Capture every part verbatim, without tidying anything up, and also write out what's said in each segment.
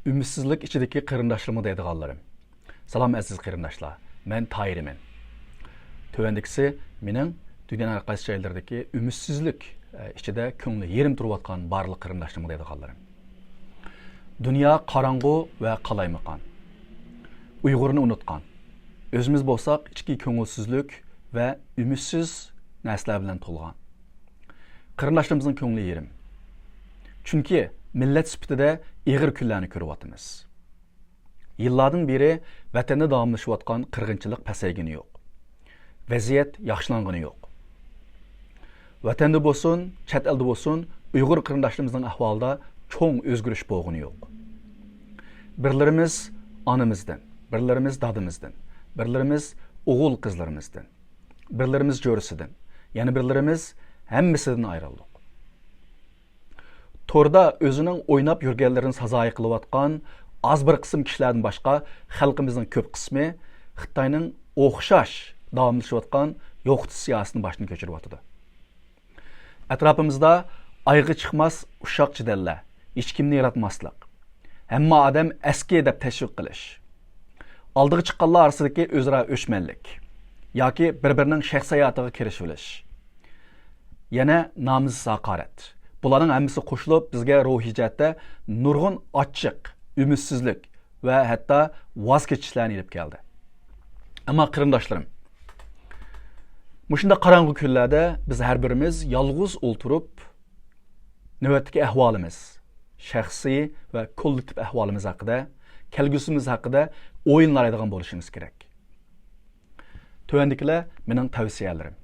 ئۈمىدسىزلىك ئىچىدىكى قېرىنداشلىرىمغا دەيدىغانلىرىم. سالام ئەزىز قېرىنداشلار، مەن تاھىرمەن. تۆۋەندىكىسى مېنىڭ دۇنيانىڭ ھەر قايسى جايلىرىدىكى ئۈمىدسىزلىك ئىچىدە كۆڭلى يېرىم تۇرۇۋاتقان بارلىق قېرىنداشلىرىمغا دەيدىغانلىرىم. دۇنيا قاراڭغۇ ۋە قالايمىقان. ئۇيغۇرنى ئۇنۇتقان. ئۆزىمىز بولساق ئىچكى كۆڭۈلسىزلىك ۋە ئۈمىدسىز نەرسىلەر بىلەن تولغان. قېرىنداشلىرىمىزنىڭ كۆڭلى يېرىم. چۈنكى مىللەت سۈپىتىدە ئېغىر كۈنلەرنى كۆرۈۋاتىمىز. يىللاردىن بېرى ۋەتەندە داۋاملىشىۋاتقان قىرغىنچىلىق پەسەيگىنى يوق. ۋەزىيەت ياخشىلانغىنى يوق. ۋەتەندە بولسۇن، چەت ئەلدە بولسۇن، ئۇيغۇر قېرىنداشلىرىمىزنىڭ ئەھۋالىدا چوڭ ئۆزگىرىش بولغىنى يوق. بىرلىرىمىز ئانىمىزدىن، بىرلىرىمىز دادىمىزدىن، بىرلىرىمىز ئوغۇل قىزلىرىمىزدىن، بىرلىرىمىز جۆرىسىدىن، يەنە بىرلىرىمىز ھەممىسىدىن ئايرىلدۇق. توردا ئۆزىنىڭ ئويناپ يۈرگەنلىرىنى سازايى قىلىۋاتقان ئاز بىر قىسىم كىشىلەردىن باشقا، خەلقىمىزنىڭ كۆپ قىسمى خىتاينىڭ ئوخشاش داۋاملىشىۋاتقان يوقىتىش سىياسىتىنى باشتىن كەچۈرۈۋاتىدۇ. ئەتراپىمىزدا ئايىغى چىقماس ئۇششاق جېدەللەر، ھېچكىمنى ياراتماسلىق، ھەممە ئادەم ئەسكى دەپ تەشۋىق قىلىش، ئالدىغا چىققانلار ئارىسىدىكى ئۆزئارا ئۆچمەنلىك ياكى بىر-بىرىنىڭ شەخسىي ھاياتىغا كىرىشىۋېلىش، يەنە نامۇسسىز ھاقارەت. بۇلارنىڭ ھەممىسى قوشۇلۇپ، بىزگە روھىي جەھەتتە نۇرغۇن ئاچچىق، ئۈمىدسىزلىك ۋە ھەتتا ۋاز كېچىشلەرنى ئېلىپ كەلدى. ئەمما قېرىنداشلىرىم، مۇشۇنداق قاراڭغۇ كۈنلەردە بىز ھەر بىرىمىز يالغۇز ئولتۇرۇپ، نۆۋەتتىكى ئەھۋالىمىز، شەخسىي ۋە كوللېكتىپ ئەھۋالىمىز ھەققىدە، كەلگۈسىمىز ھەققىدە ئويلىنالايدىغان بولۇشىمىز كېرەك. تۆۋەندىكىلەر مېنىڭ تەۋسىيەلىرىم.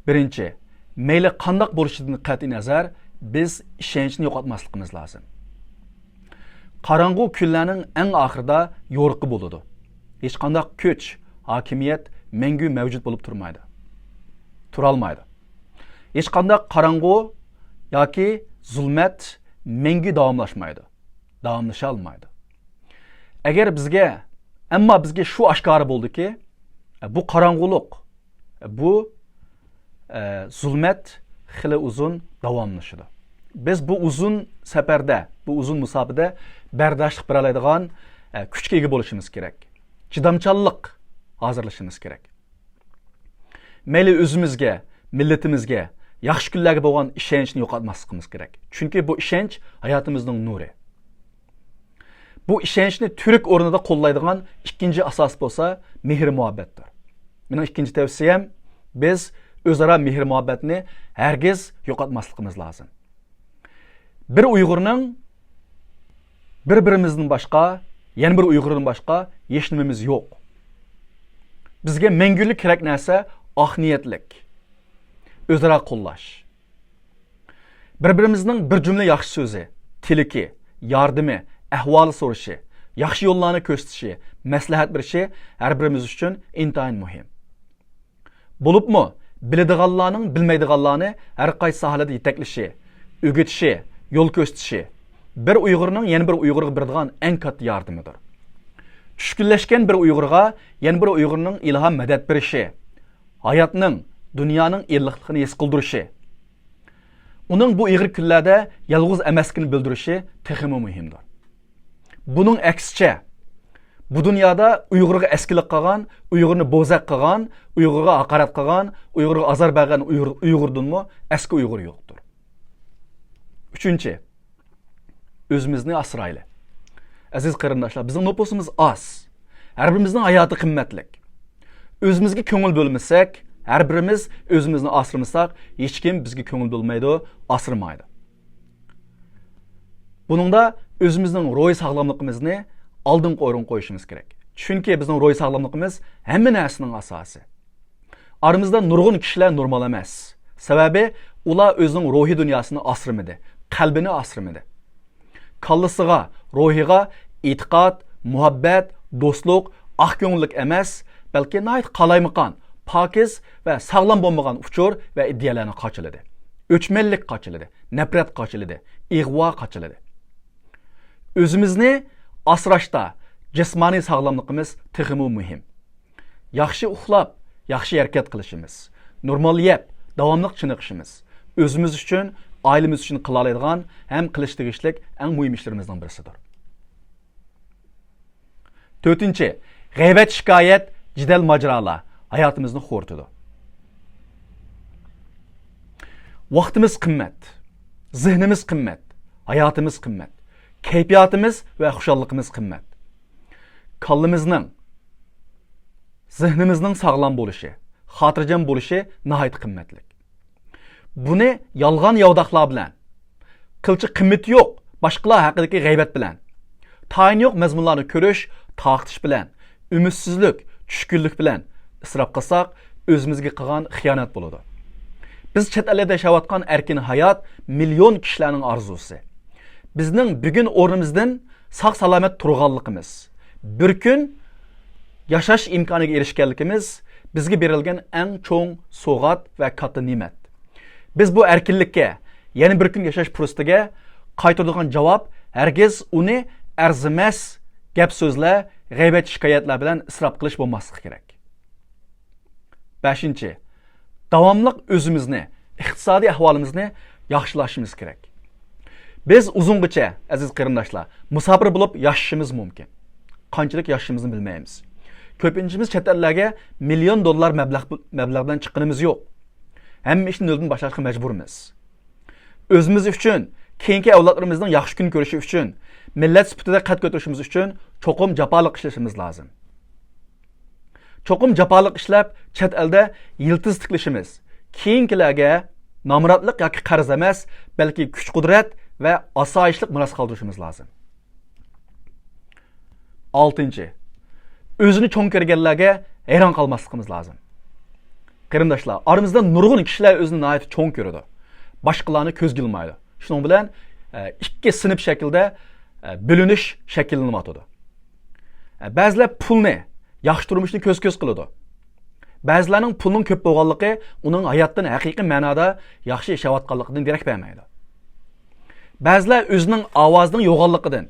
بىرىنچى، مەيلى قانداق بولۇشىدىن قەتئىينەزەر، بىز ئىشەنچنى يوقاتماسلىقىمىز لازىم. قاراڭغۇ كۈنلەرنىڭ ئەڭ ئاخىرىدا يورۇقى بولىدۇ. ھېچقانداق كۈچ، ھاكىمىيەت مەڭگۈ مەۋجۇت بولۇپ تۇرمايدۇ. تۇرالمايدۇ. ھېچقانداق قاراڭغۇ ياكى زۇلمەت مەڭگۈ داۋاملاشمايدۇ. داۋاملىشالمايدۇ. ئەگەر بىزگە، ئەمما بىزگە شۇ ئاشكارا بولدىكى، بۇ قاراڭغۇلۇق، بۇ، ئە، زۇلمەت خېلى ئۇزۇن داۋاملىشىدۇ. بىز بۇ ئۇزۇن سەپەردە، بۇ ئۇزۇن مۇساپىدە بەرداشلىق بېرەلەيدىغان، ئە، كۈچكە ئىگە بولۇشىمىز كېرەك. چىدامچانلىق ھازىرلىشىمىز كېرەك. مەيلى ئۆزىمىزگە، مىللىتىمىزگە، ياخشى كۈنلەرگە بولغان ئىشەنچنى يوقاتماسلىقىمىز كېرەك. چۈنكى بۇ ئىشەنچ ھاياتىمىزنىڭ نۇرى. بۇ ئىشەنچنى تۈۋرۈك ئورنىدا قوللايدىغان ئىككىنچى ئاساس بولسا مېھىر مۇھەببەتتۇر. مېنىڭ ئىككىنچى تەۋسىيەم، بىز ئۆزئارا مېھىر مۇھەببەتنى ھەرگىز يوقاتماسلىقىمىز لازىم. بىر ئۇيغۇرنىڭ بىر-بىرىمىزدىن باشقا، يەنە بىر ئۇيغۇردىن باشقا ھېچنېمىمىز يوق. بىزگە مەڭگۈلۈك كېرەك نەرسە ئاق نىيەتلىك، ئۆزئارا قوللاش. بىر-بىرىمىزنىڭ بىر جۈملە ياخشى سۆزى، تىلىكى، ياردىمى، ئەھۋالى سورىشى، ياخشى يوللارنى كۆرسىتىشى، مەسلىھەت بېرىشى ھەر بىرىمىز ئۈچۈن ئىنتايىن مۇھىم. بولۇپمۇ بىلىدىغانلارنىڭ بىلمەيدىغانلارنى ھەر قايسى ساھەلەردە يېتەكلىشى، ئۆگىتىشى، يول كۆرسىتىشى بىر ئۇيغۇرنىڭ يەنە بىر ئۇيغۇرغا بېرىدىغان ئەڭ كاتتا ياردىمىدۇر. چۈشكۈنلەشكەن بىر ئۇيغۇرغا يەنە بىر ئۇيغۇرنىڭ ئىلھام، مەدەت بېرىشى، ھاياتنىڭ، دۇنيانىڭ ئىللىقلىقىنى ھېس قىلدۇرۇشى، ئۇنىڭ بۇ ئېغىر كۈنلەردە يالغۇز ئەمەسلىكىنى بىلدۈرۈشى تېخىمۇ مۇھىمدۇر. بۇنىڭ ئەكسىچە، بۇ دۇنيادا ئۇيغۇرغا ئەسكىلىك قىلغان، ئۇيغۇرنى بوزەك قىلغان، ئۇيغۇرغا ھاقارەت قىلغان، ئۇيغۇرغا ئازار بەرگەن ئۇيغۇر، ئۇيغۇردىنمۇ ئەسكى ئۇيغۇر يوقتۇر. ئۈچىنچى، ئۆزىمىزنى ئاسرايلى. ئەزىز قېرىنداشلار، بىزنىڭ نوپۇسىمىز ئاز. ھەر بىرىمىزنىڭ ھاياتى قىممەتلىك. ئۆزىمىزگە كۆڭۈل بۆلمىسەك، ھەر بىرىمىز ئۆزىمىزنى ئاسرىمىساق، ھېچكىم بىزگە كۆڭۈل بۆلمەيدۇ، ئاسرىمايدۇ. بۇنىڭدا ئۆزىمىزنىڭ روھىي ساغلاملىقىمىزنى ئالدىنقى ئورۇنغا قويۇشىمىز كېرەك. چۈنكى بىزنىڭ روھىي ساغلاملىقىمىز ھەممە نەرسىنىڭ ئاساسى. ئارىمىزدا نۇرغۇن كىشىلەر نورمال ئەمەس. سەۋەبى، ئۇلار ئۆزىنىڭ روھىي دۇنياسىنى ئاسرىمىدى، قەلبىنى ئاسرىمىدى. كاللىسىغا، روھىغا ئېتىقاد، مۇھەببەت، دوستلۇق، ئاق كۆڭۈللۈك ئەمەس، بەلكى ناھايىتى قالايمىقان، پاكىز ۋە ساغلام بولمىغان ئۇچۇر ۋە ئىدىيەلەرنى قاچىلىدى. ئۆچمەنلىك قاچىلىدى، نەپرەت قاچىلىدى، ئىغۋا قاچىلىدى. ئۆزىمىزنى ئاسراشتا جىسمانىي ساغلاملىقىمىز تېخىمۇ مۇھىم. ياخشى ئۇخلاپ، ياخشى ھەرىكەت قىلىشىمىز، نورمال يەپ، داۋاملىق چېنىقىشىمىز ئۆزىمىز ئۈچۈن، ئائىلىمىز ئۈچۈن قىلالايدىغان ھەم قىلىش تېگىشلىك ئەڭ مۇھىم ئىشلىرىمىزنىڭ بىرسىدۇر. تۆتىنچى، غەيۋەت، شىكايەت، جېدەل، ماجىرالار ھاياتىمىزنى خورىتىدۇ. ۋاقتىمىز قىممەت، زېھنىمىز قىممەت، ھاياتىمىز قىممەت، كەيپىياتىمىز ۋە خۇشاللىقىمىز قىممەت. كاللىمىزنىڭ، زېھنىمىزنىڭ ساغلام بولۇشى، خاتىرجەم بولۇشى ناھايىتى قىممەتلىك. بۇنى يالغان ياۋىداقلار بىلەن، قىلچە قىممىتى يوق باشقىلار ھەققىدىكى غەيۋەت بىلەن، تايىنى يوق مەزمۇنلارنى كۆرۈش، تارقىتىش بىلەن، ئۈمىدسىزلىك، چۈشكۈنلۈك بىلەن ئىسراپ قىلساق، ئۆزىمىزگە قىلغان خىيانەت بولىدۇ. بىز چەت ئەللەردە ياشاۋاتقان ئەركىن ھايات مىليون كىشىلەرنىڭ ئارزۇسى. بىزنىڭ بۈگۈن ئورنىمىزدىن ساق-سالامەت تۇرغانلىقىمىز، بىر كۈن ياشاش ئىمكانىغا ئېرىشكەنلىكىمىز بىزگە بېرىلگەن ئەڭ چوڭ سوۋغات ۋە كاتتا نېمەت. بىز بۇ ئەركىنلىككە، يەنە بىر كۈن ياشاش پۇرسىتىگە قايتۇرىدىغان جاۋاب ھەرگىز ئۇنى ئەرزىمەس گەپ-سۆزلەر، غەيۋەت-شىكايەتلەر بىلەن ئىسراپ قىلىش بولماسلىقى كېرەك. بەشىنچى، داۋاملىق ئۆزىمىزنى، ئىقتىسادىي ئەھۋالىمىزنى ياخشىلاشىمىز كېرەك. بىز ئۇزۇنغىچە، ئەزىز قېرىنداشلار، مۇساپىر بولۇپ ياشىشىمىز مۇمكىن. قانچىلىك ياشىشىمىزنى بىلمەيمىز. كۆپىنچىمىز چەت ئەللەرگە مىليون دوللار مەبلەغ، مەبلەغ بىلەن چىققىنىمىز يوق. ھەممە ئىشنى نۆلدىن باشلاشقا مەجبۇرمىز. ئۆزىمىز ئۈچۈن، كېيىنكى ئەۋلادلىرىمىزنىڭ ياخشى كۈن كۆرۈشى ئۈچۈن، مىللەت سۈپىتىدە قەد كۆتۈرۈشىمىز ئۈچۈن چوقۇم جاپالىق ئىشلىشىمىز لازىم. چوقۇم جاپالىق ئىشلەپ، چەت ئەلدە يىلتىز تىكلىشىمىز، كېيىنكىلەرگە نامراتلىق ياكى قەرز ئەمەس، بەلكى كۈچ-قۇدرەت ۋە ئاسايىشلىق مىراس قالدۇرۇشىمىز لازىم. ئالتىنچى، ئۆزىنى چوڭ كۆرگەنلەرگە ھەيران قالماسلىقىمىز لازىم. قېرىنداشلار، ئارىمىزدا نۇرغۇن كىشىلەر ئۆزىنى ناھايىتى چوڭ كۆرىدۇ، باشقىلارنى كۆزگە ئىلمايدۇ. شۇنىڭ بىلەن، ئە، ئىككى سىنىپ شەكلىدە، ئە، بۆلۈنۈش شەكىللىنىۋاتىدۇ. ئە، بەزىلەر پۇلنى، ياخشى تۇرمۇشنى كۆز-كۆز قىلىدۇ. بەزىلەرنىڭ پۇلنىڭ كۆپ بولغانلىقى ئۇنىڭ ھاياتتىن ھەقىقىي مەنادا ياخشى ياشاۋاتقانلىقىدىن دېرەك بەرمەيدۇ. بەزىلەر ئۆزىنىڭ ئاۋازىنىڭ يوغانلىقىدىن،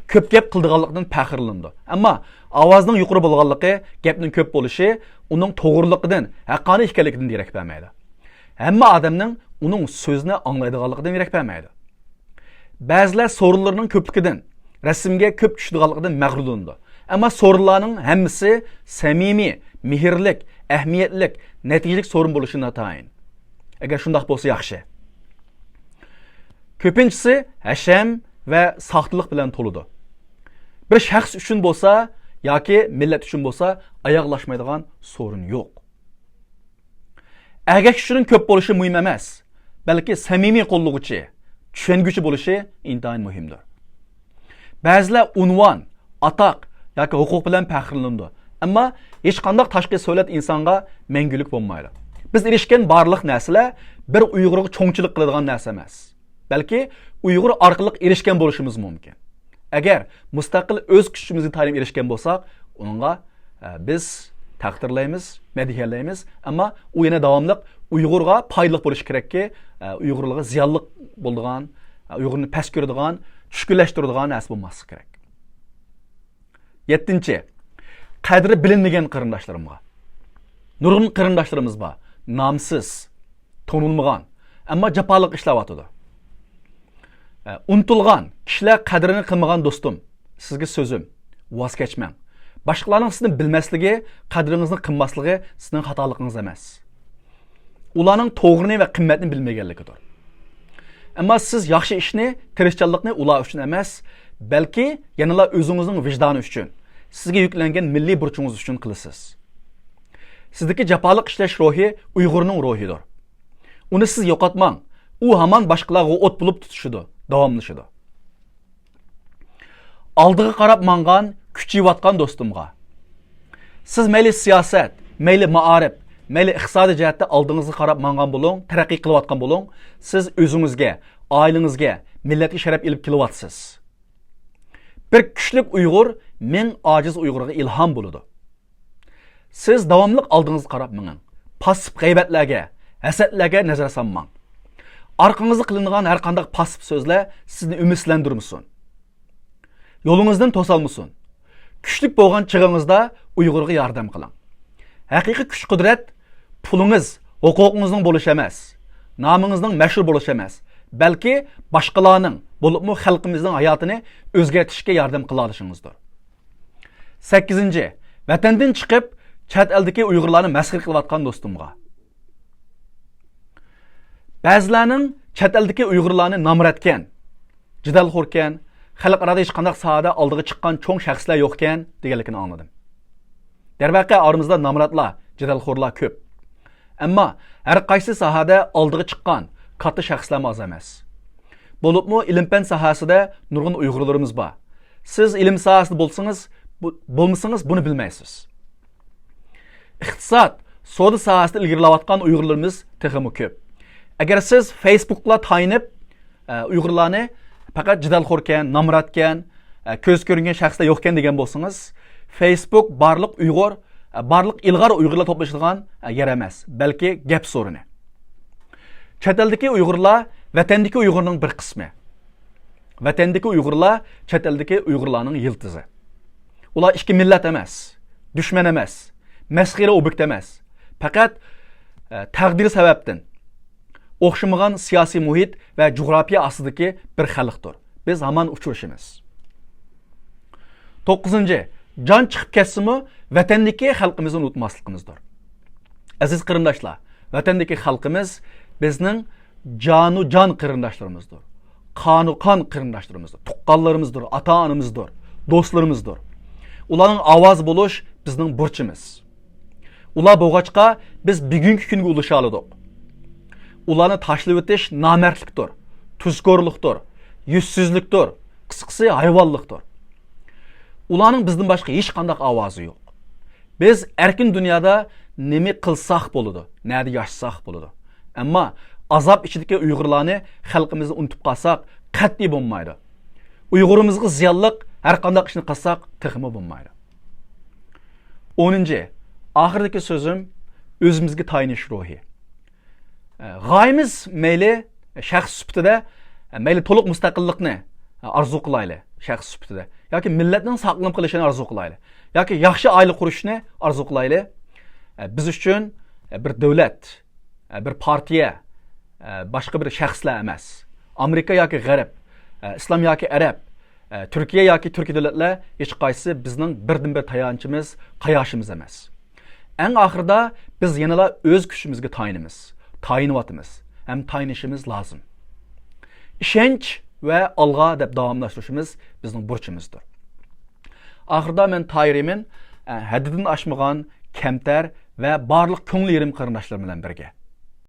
كۆپ گەپ قىلىدىغانلىقىدىن پەخىرلىنىدۇ. ئەمما ئاۋازىنىڭ يۇقىرى بولغانلىقى، گەپنىڭ كۆپ بولۇشى ئۇنىڭ توغرىلىقىدىن، ھەققانىي ئىكەنلىكىدىن دېرەك بەرمەيدۇ. ھەممە ئادەمنىڭ ئۇنىڭ سۆزىنى ئاڭلايدىغانلىقىدىن دېرەك بەرمەيدۇ. بەزىلەر سورۇنلىرىنىڭ كۆپلۈكىدىن، رەسىمگە كۆپ چۈشىدىغانلىقىدىن مەغرۇرلىنىدۇ. ئەمما سورۇنلارنىڭ ھەممىسى سەمىمىي، مېھىرلىك، ئەھمىيەتلىك، نەتىجىلىك سورۇن بولۇشى ناتايىن. ئەگەر شۇنداق بولسا ياخشى. كۆپىنچىسى ھەشەم ۋە ساختىلىق بىلەن تولىدۇ. بىر شەخس ئۈچۈن بولسا ياكى مىللەت ئۈچۈن بولسا ئاياغلاشمايدىغان سورۇن يوق. ئەگەشكۈچىنىڭ كۆپ بولۇشى مۇھىم ئەمەس، بەلكى سەمىمىي قوللىغۇچى، چۈشەنگۈچى بولۇشى ئىنتايىن مۇھىمدۇر. بەزىلەر ئۇنۋان، ئاتاق ياكى ھوقۇق بىلەن پەخىرلىنىدۇ، ئەمما ھېچقانداق تاشقى سۆلەت ئىنسانغا مەڭگۈلۈك بولمايدۇ. بىز ئېرىشكەن بارلىق نەرسىلەر بىر ئۇيغۇرغا چوڭچىلىق قىلىدىغان نەرسە ئەمەس. بەلكى ئۇيغۇر ئارقىلىق ئېرىشكەن بولۇشىمىز مۇمكىن. ئەگەر مۇستەقىل ئۆز كۈچىمىزگە تايىنىپ ئېرىشكەن بولساق، ئۇنىڭغا، ئە، بىز تەقدىرلەيمىز، مەدھىيەلەيمىز، ئەمما ئۇ يەنە داۋاملىق ئۇيغۇرغا پايدىلىق بولۇشى كېرەككى، ئە، ئۇيغۇرلارغا زىيانلىق بولىدىغان، ئە، ئۇيغۇرنى پەس كۆرىدىغان، چۈشكۈنلەشتۈرىدىغان نەرسە بولماسلىقى كېرەك. يەتتىنچى، قەدرى بىلىنمىگەن قېرىنداشلىرىمغا. نۇرغۇن قېرىنداشلىرىمىز بار، نامسىز، تونۇلمىغان، ئەمما جاپالىق ئىشلەۋاتىدۇ. ئە، ئۇنتۇلغان، كىشىلەر قەدرىنى قىلمىغان دوستۇم، سىزگە سۆزۈم، ۋاز كەچمەڭ. باشقىلارنىڭ سىزنى بىلمەسلىكى، قەدرىڭىزنى قىلماسلىقى سىزنىڭ خاتالىقىڭىز ئەمەس. ئۇلارنىڭ توغرىنى ۋە قىممەتنى بىلمىگەنلىكىدۇر. ئەمما سىز ياخشى ئىشنى، تىرىشچانلىقنى ئۇلار ئۈچۈن ئەمەس، بەلكى يەنىلا ئۆزىڭىزنىڭ ۋىجدانى ئۈچۈن، سىزگە يۈكلەنگەن مىللىي بۇرچىڭىز ئۈچۈن قىلىسىز. سىزدىكى جاپالىق ئىشلەش روھى ئۇيغۇرنىڭ روھىدۇر. ئۇنى سىز يوقاتماڭ. ئۇ ھامان باشقىلارغا ئوت بولۇپ تۇتىشىدۇ، داۋاملىشىدۇ. ئالدىغا قاراپ ماڭغان، كۈچىيىۋاتقان دوستۇمغا. سىز مەيلى سىياسەت، مەيلى مائارىپ، مەيلى ئىقتىسادىي جەھەتتە ئالدىڭىزغا قاراپ ماڭغان بولۇڭ، تەرەققىي قىلىۋاتقان بولۇڭ، سىز ئۆزىڭىزگە، ئائىلىڭىزگە، مىللەتكە شەرەپ ئېلىپ كېلىۋاتىسىز. بىر كۈچلۈك ئۇيغۇر مىڭ ئاجىز ئۇيغۇرغا ئىلھام بولىدۇ. سىز داۋاملىق ئالدىڭىزغا قاراپ مېڭىڭ. پاسسىپ غەيۋەتلەرگە، ھەسەتلەرگە نەزەر سالماڭ. ئارقىڭىزدا قىلىنغان ھەر قانداق پاسسىپ سۆزلەر سىزنى ئۈمىدسىزلەندۈرمىسۇن. يولىڭىزدىن توسالمىسۇن. كۈچلۈك بولغان چېغىڭىزدا ئۇيغۇرغا ياردەم قىلىڭ. ھەقىقىي كۈچ-قۇدرەت پۇلىڭىز، ھوقۇقىڭىزنىڭ بولۇشى ئەمەس، نامىڭىزنىڭ مەشھۇر بولۇشى ئەمەس، بەلكى باشقىلارنىڭ، بولۇپمۇ خەلقىمىزنىڭ ھاياتىنى ئۆزگەرتىشكە ياردەم قىلالىشىڭىزدۇر. سەككىزىنچى، ۋەتەندىن چىقىپ، چەت ئەلدىكى ئۇيغۇرلارنى مەسخىرە قىلىۋاتقان دوستۇمغا. بەزىلەرنىڭ چەت ئەلدىكى ئۇيغۇرلارنى نامراتكەن، جېدەلخوركەن، خەلقئارادا ھېچقانداق ساھەدە ئالدىغا چىققان چوڭ شەخسلەر يوقكەن دېگەنلىكىنى ئاڭلىدىم. دەرۋەقە، ئارىمىزدا نامراتلار، جېدەلخورلار كۆپ. ئەمما ھەر قايسى ساھەدە ئالدىغا چىققان كاتتا شەخسلەرمۇ ئاز ئەمەس. بولۇپمۇ ئىلىم-پەن ساھەسىدە نۇرغۇن ئۇيغۇرلىرىمىز بار. سىز ئىلىم ساھەسىدە بولسىڭىز، بۇ-، بولمىسىڭىز بۇنى بىلمەيسىز. ئىقتىساد، سودا ساھەسىدە ئىلگىرىلەۋاتقان ئۇيغۇرلىرىمىز تېخىمۇ كۆپ. ئەگەر سىز فېيسبۇكقا تايىنىپ، ئە، ئۇيغۇرلارنى پەقەت جېدەلخوركەن، نامراتكەن، ئە، كۆز كۆرۈنگەن شەخسلەر يوقكەن دېگەن بولسىڭىز، فېيسبۇك بارلىق ئۇيغۇر، ئە، بارلىق ئىلغار ئۇيغۇرلار توپلىشىدىغان، ئە، يەر ئەمەس، بەلكى گەپ سورۇنى. چەت ئەلدىكى ئۇيغۇرلار ۋەتەندىكى ئۇيغۇرنىڭ بىر قىسمى. ۋەتەندىكى ئۇيغۇرلار چەت ئەلدىكى ئۇيغۇرلارنىڭ يىلتىزى. ئۇلار ئىككى مىللەت ئەمەس، دۈشمەن ئەمەس، مەسخىرە ئوبيېكتى ئەمەس. پەقەت، ئە، تەقدىر سەۋەبتىن ئوخشىمىغان سىياسىي مۇھىت ۋە جۇغراپىيە ئاستىدىكى بىر خەلقتۇر. بىز ھامان ئۇچرىشىمىز. توققۇزىنچى، جان چىقىپ كەتسىمۇ، ۋەتەندىكى خەلقىمىزنى ئۇنتۇماسلىقىمىزدۇر. ئەزىز قېرىنداشلار، ۋەتەندىكى خەلقىمىز بىزنىڭ جانۇ جان قېرىنداشلىرىمىزدۇر. قانۇ قان قېرىنداشلىرىمىزدۇر. تۇغقانلىرىمىزدۇر، ئاتا-ئانىمىزدۇر، دوستلىرىمىزدۇر. ئۇلارنىڭ ئاۋازى بولۇش بىزنىڭ بۇرچىمىز. ئۇلار بولغاچقا، بىز بۈگۈنكى كۈنگە ئۇلىشالىدۇق. ئۇلارنى تاشلىۋېتىش نامەردلىكتۇر، تۇزكورلۇقتۇر، يۈزسىزلىكتۇر، قىسقىسى، ھايۋانلىقتۇر. ئۇلارنىڭ بىزدىن باشقا ھېچقانداق ئاۋازى يوق. بىز ئەركىن دۇنيادا نېمە قىلساق بولىدۇ، نەدە ياشىساق بولىدۇ. ئەمما ئازاب ئىچىدىكى ئۇيغۇرلارنى، خەلقىمىزنى ئۇنتۇپ قالساق، قەتئىي بولمايدۇ. ئۇيغۇرىمىزغا زىيانلىق ھەر قانداق ئىشنى قىلساق، تېخىمۇ بولمايدۇ. ئونىنچى، ئاخىرىدىكى سۆزۈم، ئۆزىمىزگە تايىنىش روھى. غايىمىز مەيلى شەخس سۈپىتىدە، مەيلى تولۇق مۇستەقىللىقنى ئارزۇ قىلايلى شەخس سۈپىتىدە، ياكى مىللەتنىڭ ساقلىنىپ قېلىشىنى ئارزۇ قىلايلى، ياكى ياخشى ئائىلە قۇرۇشنى ئارزۇ قىلايلى. بىز ئۈچۈن بىر دۆلەت، بىر پارتىيە، باشقا بىر شەخسلەر ئەمەس. ئامېرىكا ياكى غەرب، ئىسلام ياكى ئەرەب، تۈركىيە ياكى تۈركىي دۆلەتلەر ھېچقايسىسى بىزنىڭ بىردىنبىر تايانچىمىز، قاياشىمىز ئەمەس. ئەڭ ئاخىرىدا بىز يەنىلا ئۆز كۈچىمىزگە تايىنىمىز، تايىنىۋاتىمىز ھەم تايىنىشىمىز لازىم. ئىشەنچ ۋە ئالغا دەپ داۋاملاشتۇرۇشىمىز بىزنىڭ بۇرچىمىزدۇر. ئاخىرىدا مەن تاھىر ئىمىن، ئە، ھەددىدىن ئاشمىغان، كەمتەر ۋە بارلىق كۆڭلى يېرىم قېرىنداشلىرىم بىلەن بىرگە